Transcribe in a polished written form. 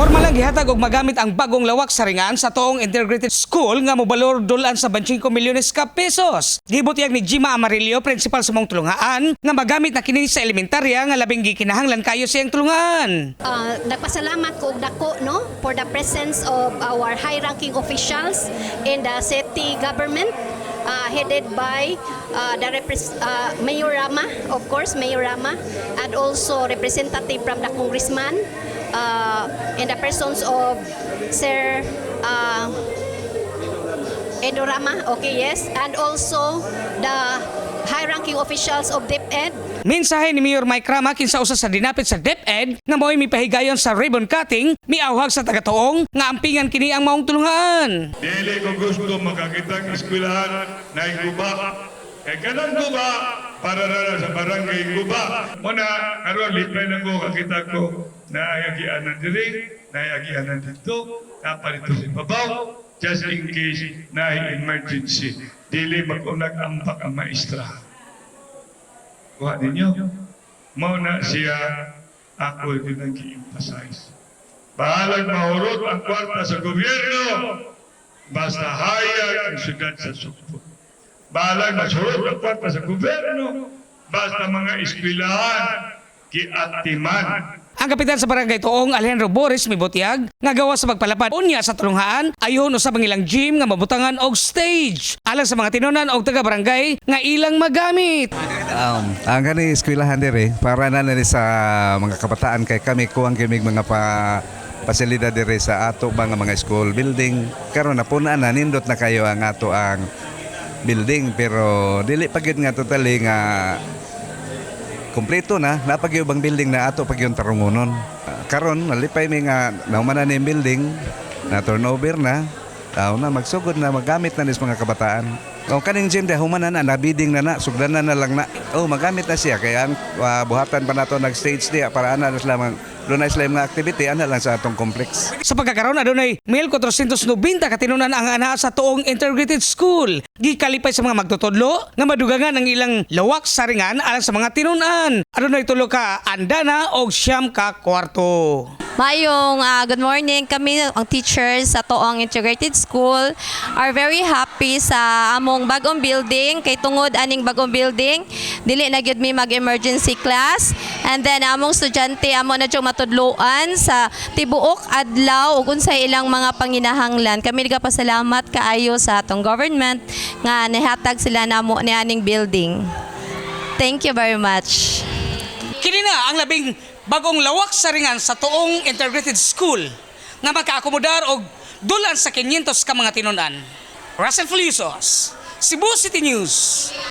Formal lang gihatag og magamit ang bagong lawak sa ringan sa Toong Integrated School nga mobalor dulan sa 25 milyones ka pesos. Gibutyag ni Gima Amarillo, principal sa maong tulungaan, nga magamit na kini sa elementarya nga labing gikinahanglan kayo sa iyang tulungan. Nagpasalamat ko og dako, no, for the presence of our high-ranking officials in the city government headed by the Mayor Rama, of course, Mayor Rama, and also representative from the congressman in the persons of Sir Edo Rama, okay, yes, and also the high-ranking officials of DepEd. Mensahe ni Mayor Mike Rama, kinsa usa sa dinapit sa DepEd nga mao'y mipahigayon sa ribbon cutting, miawhag sa taga-Toong nga ampingan kini ang maong tulungan. Dili ko gusto makakita ang eskwelahan na guba. Kay kanang guba, para na sa barangay guba. Muna, karon lipay lang ko kakita ko na agianan diri, na agianan dito, na dito sa ibabaw, just in case na emergency. Dili mag-unag ampak ang maestra. Kuha ninyo. Mao na siya ako din ang gi-emphasize. Bahalag mahurot ang kwarta sa gobyerno, basta hayag ang syudad sa Sugbo. Bahalag masurot ang kwarta sa gobyerno, basta mga eskwelahan, giatiman. Ang kapitan sa barangay Toong, Alejandro Boris, mibutyag nga gawa sa pagpalapad unya sa tulunghaan, ayun usab ang ilang gym nga mabutangan og stage alang sa mga tinunan og taga barangay nga ilang magamit. Ang kani eskwelahan dire para na nila sa mga kabataan kay kami kuwang kimig mga pa pasilidad dire sa ato mga school building. Karon na puna na, nindot na kayo ang ato ang building, pero dili pa gyud nga totally nga kompleto na napag bang building na ato pag yung tarungunon. Karon nalipay mi nga nahuman na ni yung building na, turnover na. Tao na magsugod na magamit na nis mga kabataan. O kaning gym de human na na nabiding na na sugdanan na lang na. Oh, magamit na siya kaya ang buhatan pa nato nag stage diya para ana na sila mang doon na sila yung mga activity ana lang sa atong complex. Sa pagkakaroon, adunay 1,490 katinunan ang ana sa Toong Integrated School. Gikalipay sa mga magtutudlo nga madugangan ang ilang lawak sa ringan alang sa mga tinunan. Adunay 3 ka andana og 9 ka kwarto. Mayong good morning. Kami ang teachers sa Toong Integrated School are very happy sa among bagong building kay tungod aning bagong building, dili na gyud mi mag-emergency class, and then among estudyante amo na jud matudloan sa tibuok adlaw ug unsay ilang mga panginahanglan. Kami nagapasalamat kaayo sa atong government nga nihatag sila namo ni aning building. Thank you very much. Kini na ang labing bagong lawak sa ringan sa Toong Integrated School nga makaakomodar og dulan sa 500 ka mga tinunan. Russell Flusos, Cebu City News.